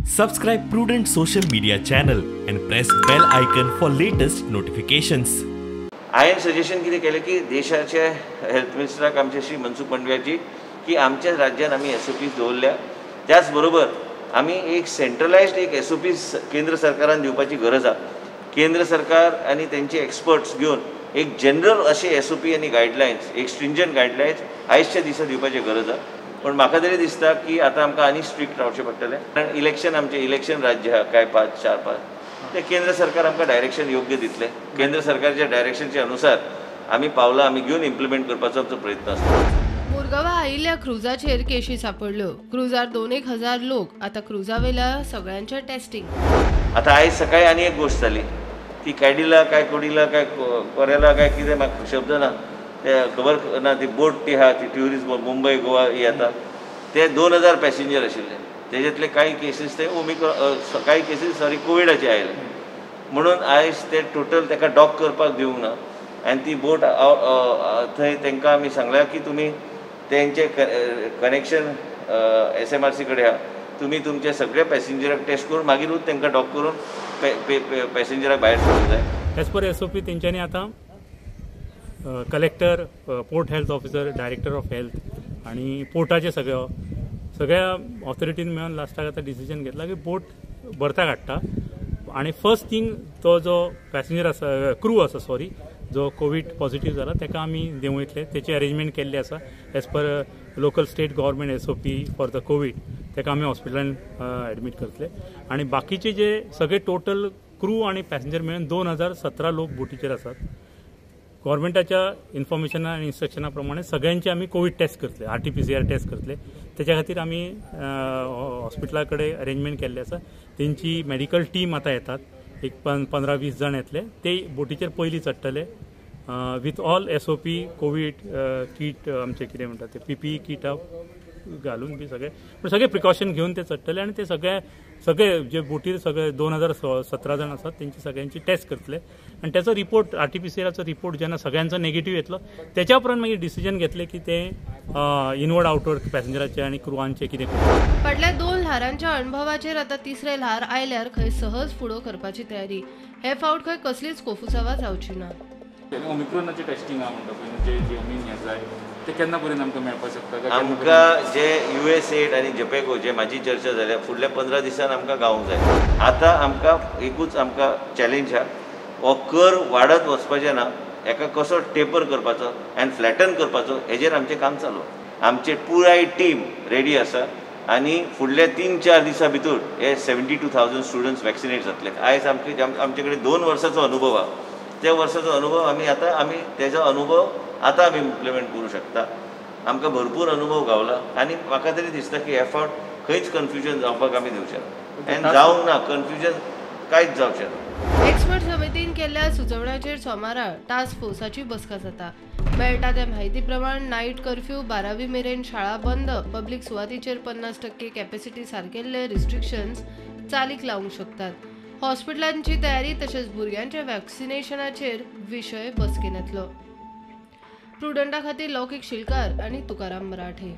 Subscribe Prudent social media channel and press bell icon for latest notifications. हांवें suggestion कितें केलें की देशाचे हेल्थ मिनिस्टराक आमचे श्री मनसुख मांडवियाजी की आमच्या राज्यान आमी एसओपीज दवरल्या, त्याच बरोबर आमी एक सेंट्रलायज्ड एक एसओपीज केंद्र सरकारान दिवपाची गरज आसा. केंद्र सरकार आनी तेंचे एक्सपर्ट्स घेवन एक जनरल अशे एसओपी आनी गायडलायन्स, एक स्ट्रिंजंट गायडलायन्स आयच्या दिसा दिवपाची गरज आसा. पण म्हाका तरी दिसता की आतां आमकां आनी स्ट्रिक्ट रावचें पडटलें, कारण इलेक्शन आमचें इलेक्शन राज्य आहा काय 5 4 5 ते केंद्र सरकार आमकां डायरेक्शन योग्य दितलें. केंद्र सरकारच्या डायरेक्शनच्या अनुसार आमी पावलां आमी घेवन इम्प्लिमेंट करपाचो आमचो प्रयत्न आसता. मुरगांवा आयिल्ल्या क्रुजाचेर केशी सापडल्यो. क्रुजार 2-1 हजार लोक, आतां क्रुजावेल्या सगळ्यांचें टेस्टिंग. आतां आयज सकाळी आनी एक गोश्ट जाली ती कॅडिला काय कोडिला काय कोरेला काय कितें म्हाका शब्द ना, ते खबर ना, ती बोट ती आहा ती ट्युरिस्ट बोट मुंबय गोवा येता, ते 2000 पॅसेंजर आशिल्ले, तेजेतले कांय केसीस ते ओमिक्रॉन, कांय केसीस सॉरी कोविडाचे आयले, म्हणून आयज ते टोटल ताका डॉक करपाक दिवंक ना. आनी ती बोट थंय तांकां आमी सांगल्या की तुमी तेंचे कनेक्शन SMRC कडेन आहा, तुमी तुमचे सगळे पॅसेंजराक टेस्ट करून मागीरूच तांकां डॉक करून पॅसेंजराक भायर सोडूंक जाय. एज पर SOP तेंच्यांनी आतां Collector, port health officer, director of health आनी पोर्टाचे सगळ्या ऑथॉरिटीन मेळून लास्टाक आतां डिसिजन घेतला की बोट बर्थाक हाडटा आनी फर्स्ट थींग तो जो पॅसेंजर आसा, क्रू आसा सॉरी, जो कोवीड पॉझिटीव जाला ताका आमी देंवयतले. तेची अरेंजमेंट केल्ली आसा as per local state government SOP for the COVID. ताका आमी हॉस्पिटलान एडमीट करतले आनी बाकीचे जे सगळे टोटल क्रू आनी पॅसेंजर मेळून 2017 लोक बोटीचेर आसात. गव्हर्मेंटाच्या इन्फॉर्मेशना आनी इन्स्ट्रक्शना प्रमाणे सगळ्यांचे आमी कोवीड टेस्ट करतले, RT-PCR test करतले. तेच्या खातीर आमी हॉस्पिटला कडेन अरेंजमेंट केल्ले आसा. तेंची मेडिकल टीम आतां येतात, एक 15-20 जाण येतले, ते बोटीचेर पयलीं चडटले with all SOP COVID kit, आमचें कितें म्हणटा ते PPE कीट घालून बी सगळे, पूण सगळे प्रिकॉशन घेवन ते चडटले आनी ते सगळे सगळे जे बोटीर सगळे 2017 जाण आसात तेंची सगळ्यांची टेस्ट करतले आनी त्याचो रिपोर्ट RT-PCRचो रिपोर्ट जेन्ना सगळ्यांचो नेगेटीव येतलो तेच्या उपरांत मागीर डिसिजन घेतले की ते इनवर्ड आउटवर्ड पॅसेंजराचे आनी क्रुवांचे कितें करतले. फाटल्या 2 ल्हारांच्या अणभवाचेर आतां तिसरें ल्हार आयल्यार खंय सहज फुडो करपाची तयारी. हे फावट खंय कसलीच कोफुसावा जावची ना. ओमिक्रॉनाचें टेस्टिंग आहा म्हणटा पळय, जे जेमीन हें जाय ते केन्ना पर्यंत आमकां मेळपाक शकता? आमकां जे USAID आनी जपेको जे म्हाजी चर्चा जाल्या फुडल्या 15 दिसान आमकां गावूंक जाय. आतां आमकां एकूच आमकां चॅलेंज आहा, हो कर वाडत वचपाचें ना, हेका कसो टेपर करपाचो आनी फ्लॅटन करपाचो हेजेर आमचें काम चालू. आमचे पुराय टीम रेडी आसा आनी फुडल्या 3-4 दिसां भितर हे 72,000 स्टुडंट्स वॅक्सिनेट जातले. आयज आमचे कडेन 2 वर्साचो अनुभव आहा, त्या वर्साचो अनुभव आमी आतां आमी तेजो अनुभव आतां आमी इम्प्लिमेंट करूं शकता. आमकां भरपूर अनुभव गावला आनी म्हाका तरी दिसता की हे फावट खंयच कन्फ्युजन जावपाक आमी दिवचे ना आनी जावंक ना, कन्फ्युजन कांयच जावचें ना. एक्सपर्ट समितीन केल्ल्या सुचोवण्याचेर सोमारा टास्क फोर्साची बसका जाता. मेळटा त्या म्हायती प्रमाण नायट कर्फ्यू, 12वी मेरेन शाळा बंद, पब्लीक सुवातीचेर 50% कॅपॅसिटी सारकेल्ले रिस्ट्रिक्शन्स चालीक लावंक शकतात. हॉस्पिटलांची तयारी तशेंच भुरग्यांच्या वॅक्सिनेशनाचेर विशय बसकेन येतलो. प्रुडंटा खातीर लौकीक शिलकार आनी तुकाराम मराठे.